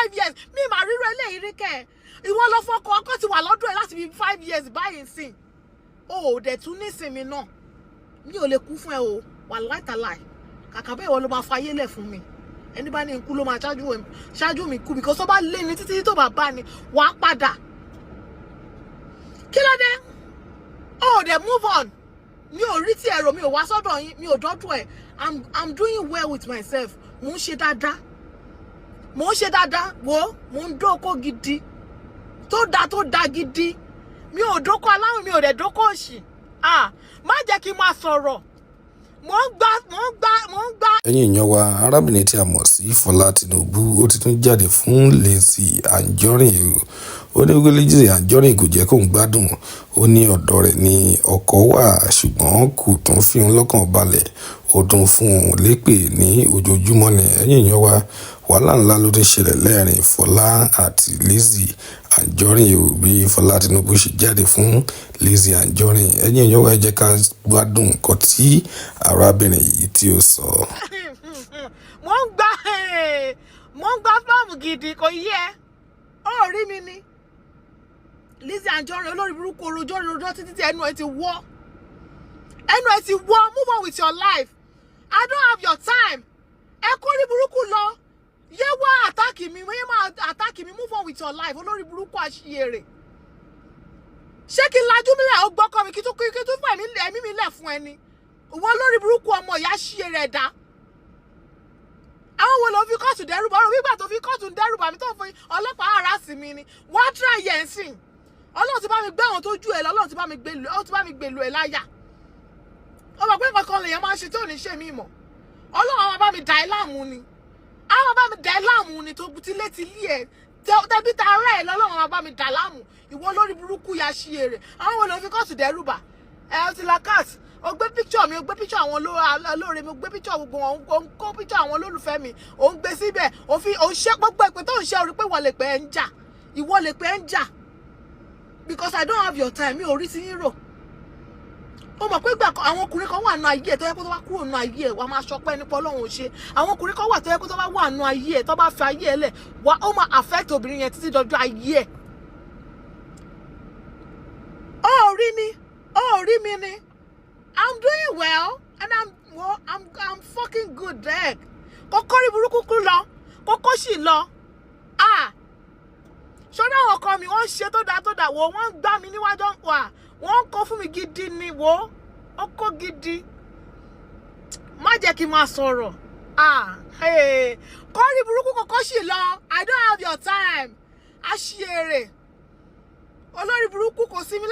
5 years. Mi mà ríro eléyìí rí kẹ́. Ìwọ lọ fọkọ, ọkọ ti wà lọ́dọ̀ ẹ̀ láti fi 5 years báyìí sìn, o ò dẹ̀ tún nísinmi náà. Mi ò lè kú fún ẹ o, wàláì tàláì. Kàkà bẹ́ẹ̀, ìwọ ló máa fayé lẹ̀ fún mi. Ẹni bá ní ikú ló máa ṣáájú mi kú, because tó bá lé ní títí tó bá bá ní, wàá padà. Kí ló dé? O ò dẹ̀ move on. Mi ò rí tí ẹ̀rọ, mi ò wá sọ́dọ̀ yín, mi ò dọ́dọ̀ ẹ̀. I'm doing well with myself. Mò ń ṣe dáadáa, mò ń ṣe dáadáa. Wo, mò ń dóko gidi tó da, tó da gidi. Mi ò dóko aláwìn, mi ò dẹ̀ dóko òṣì. Ah, má jẹ́ kí n máa sọ̀rọ̀. Mò ń gbá, mò ń gbá, mò ń gbá. Ẹ̀yin èèyàn wa, arábìnrin tí a mọ̀ sí Fọlá Tinubu, ó ti tún jáde fún Lizzy Anjorin o. Ó ní wípé Lizzy Anjorin kò jẹ́ kóun gbádùn. Ó ní ọ̀dọ̀ rẹ̀ ní ọkọ wà, ṣùgbọ́n kò tún fi òun lọ́kàn balẹ̀, ó tún fún òun lépè ní ojoojúmọ́ ni. Ẹ̀yin èèyàn wa, wàhálà ńlá ló ti ṣẹlẹ̀ lẹ́rìn Fọlá àti Lizzy Anjorin o, bí Fọlá Tinubu ṣe jáde fún Lizzy Anjorin. Ẹ̀yin èèyàn wa, ẹ jẹ́ ká gbádùn nǹkan tí arábìnrin yìí tí ó sọ. Mò ń gbá, mò ń gbá fọ́ọ̀mù gidi, kò yí ẹ. Ó rí mi ni Lizzy Anjorin, olórí burúkú, orojọ́ rojọ́ títí tí ẹnu ẹ ti wọ́, ẹnu ẹ ti wọ́. Move on with your life. I don't have your time. Ẹ kó rí burúkú lọ, yé wá attack mi, yé máa attack mi. Move on with your life, olórí burúkú, àṣìyèrè. Ṣé kí n lajú mílẹ̀, ó gbọ́kọ́ mi, kí tún fún ẹ̀mí mi lẹ̀ fún ẹni? Ìwọ olórí burúkú, ọmọ ìyá ṣiyèrè ẹ̀dá. Àwọn wo ló fi kóòtù dẹ́rùbà? Ọ̀rọ̀ wígbà tó fi kóòtù dẹ́rùbà mi, tó fi ọlọ́pàá harass mi ni. Wọ́n try yẹn sìn. Ọlọ́run ti bá mi gbé àwọn tó ju ẹ lọ. Ọlọ́run ti bá mi gbé, ó ti bá mi gbèlú ẹ láyà. Ó mọ̀ pé nǹkan kan lèèyàn máa ń ṣe tí ò ní ṣe mí mọ̀. Ọlọ́run àwọn bá mi dà ẹ́ láàmú ni, àwọn bá mi dà ẹ́ láàmú ni, tó tilé ti lé ẹ, tẹbí ta ara ẹ lọ́lọ́run àwọn bá mi dà láàmú. Ìwọ lórí burúkú ya ṣí èrè. Àwọn wo ló fi kóòtù dẹ́rùbà ẹ? Ó ti la cat, ó gbé picture mi, ó gbé picture àwọn olóore mi, ó gbé picture gbogbo wọn, ó ń kó picture àwọn olólùfẹ́ mi, ó ń gbé síbẹ̀, ó fi ó ń ṣe gbogbo ìpè tó ń ṣe orí pé ìwọ lè pẹ́ ń jà, ìwọ lè pẹ́ ń jà, because I don't have your time. Mi ò rí ti yín rò. Ó mọ̀ pé gbà àwọn ọkùnrin kan wà nù ayé ẹ̀ tó yẹ kó tó bá kúrò nù ayé ẹ̀, wàá máa ṣọpẹ́ nípa Ọlọ́run ò ṣe. Àwọn ọkùnrin kan wà tó yẹ kó tó bá wà nù ayé ẹ̀, tó bá fi ayé ẹ̀ lẹ̀ wà, ó máa affect obìnrin yẹn títí dọjọ́ ayé ẹ̀. Ó rí ni, ó rí mi ni. I'm doing well and I'm, well, I'm fucking good there. Kókó rí burúkú kú lọ, kókó sì lọ. Ah, ṣọ́nà àwọn ọkọ mi, wọ́n ń ṣe tó dáa tó dáa. Wò, wọ́n ń gbá mi níwájú wà, wọ́n ń kó fún mi gidi ni. Wò ó, kó gidi. Má jẹ́ kí n máa sọ̀rọ̀. Ah, hey. Kọ́rí burúkú, kókó sì lọ. I don't have your time. Aṣièrè, olórí burúkú, kò sí mi.